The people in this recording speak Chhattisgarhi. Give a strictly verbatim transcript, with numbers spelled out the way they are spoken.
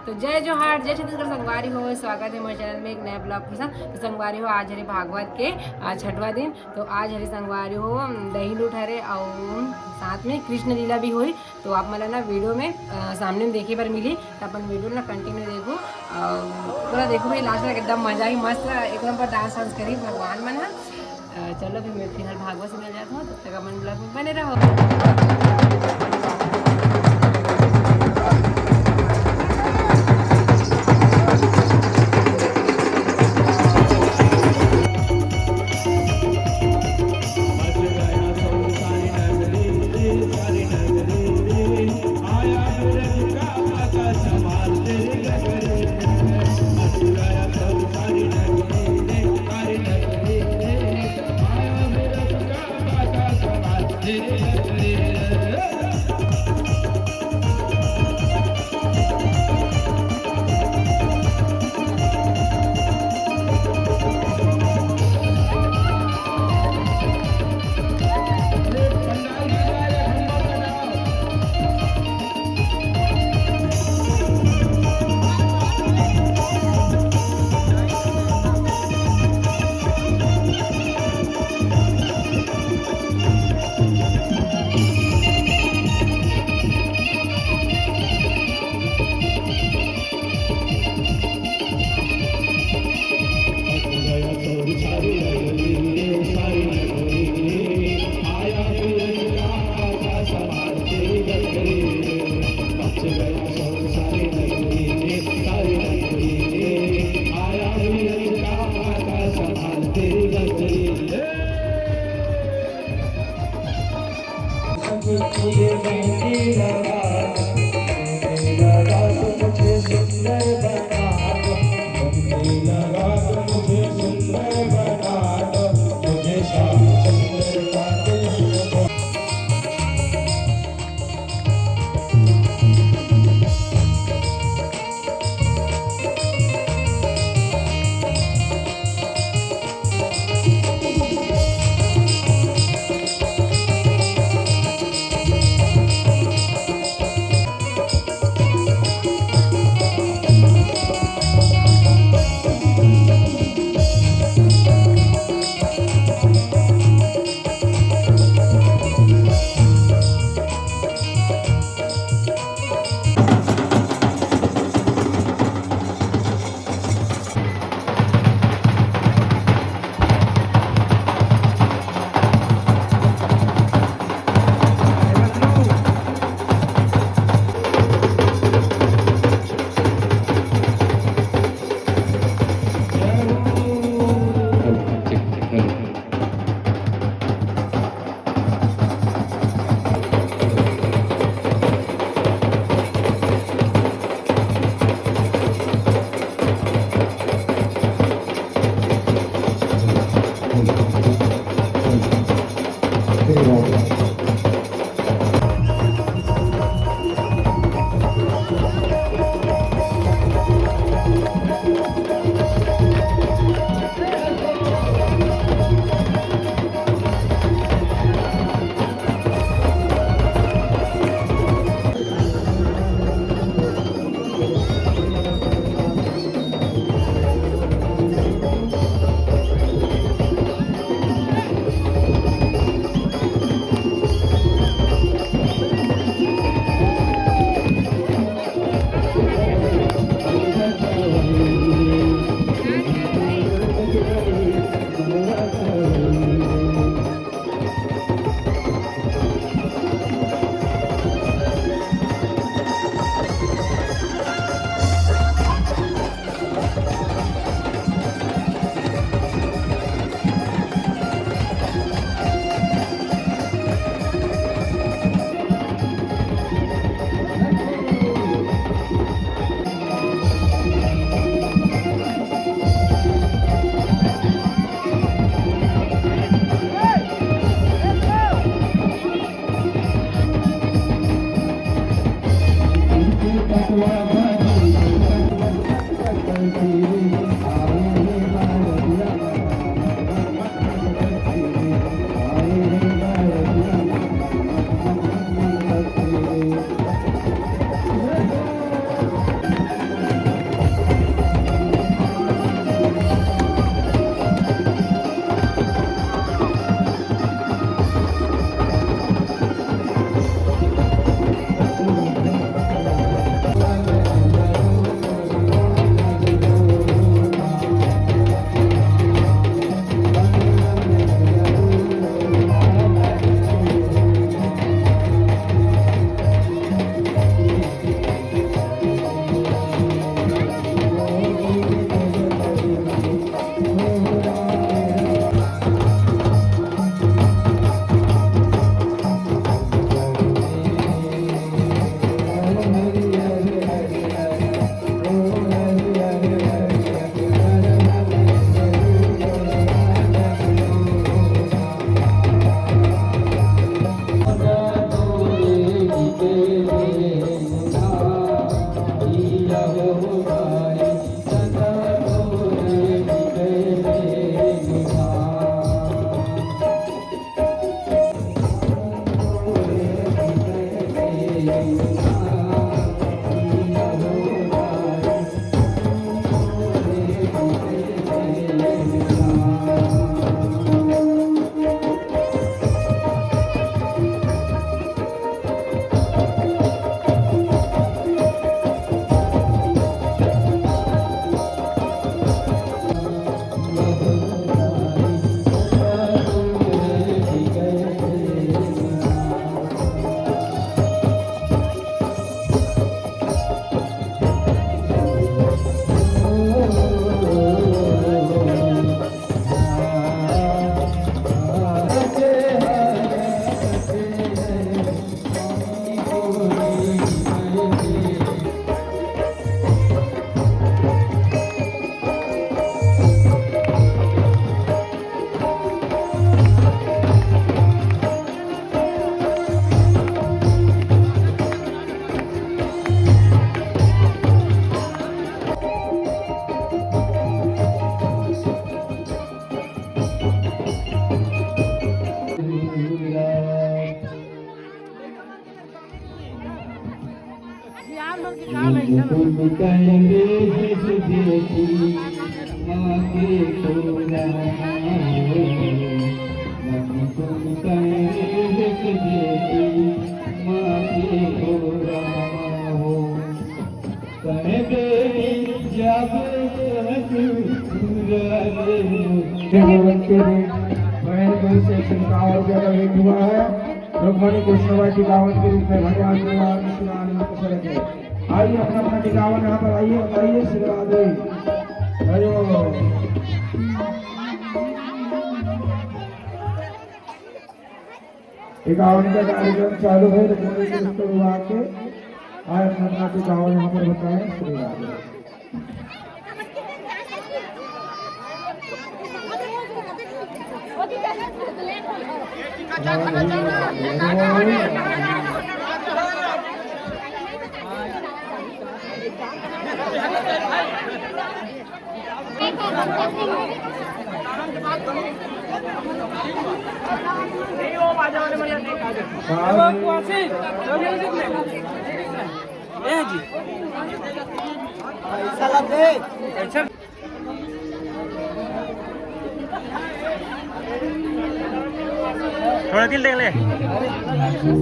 तो जय जोहार, जय छत्तीसगढ़ संगवारी हो, स्वागत है मोर चैनल में एक नया ब्लॉग के साथ। तो संगवारी हो, आज हरे भागवत के, आ, छठवां दिन। तो आज हरे संगवारी हो, दही लूट हरे अउ साथ में कृष्ण लीला भी होई। तो आप मन ला ना वीडियो में, आ, सामने में देखे बर मिली। तो अपन वीडियो ला कंटिन्यू देखो, आ, पूरा देखो भाई, लास्ट तक एकदम मजा ही मस्त, एक नंबर डांस वांस करी भगवान मन ह। अ, चलो, फिर मैं फिलहाल भागवत सुनने जाता हूँ, तब तक अपन ब्लॉग में बने रहो। भवन के रूप, महल में से छिड़काव और जगह भेंट हुआ है। रुक्मणी कृष्ण बाई टिकावन के रूप में भगवान भगवान श्री राम को सड़क है। आइए, अपना अपना टिकावन यहाँ पर आइए, बताइए, आशीर्वाद दे। हरि ओम। टिकावन का कार्यक्रम चालू है, रुक्मणी कृष्ण विवाह के। आइए, अपना अपना टिकावन यहाँ पर बताएं, आशीर्वाद दे। थोड़ा दिल देख ले।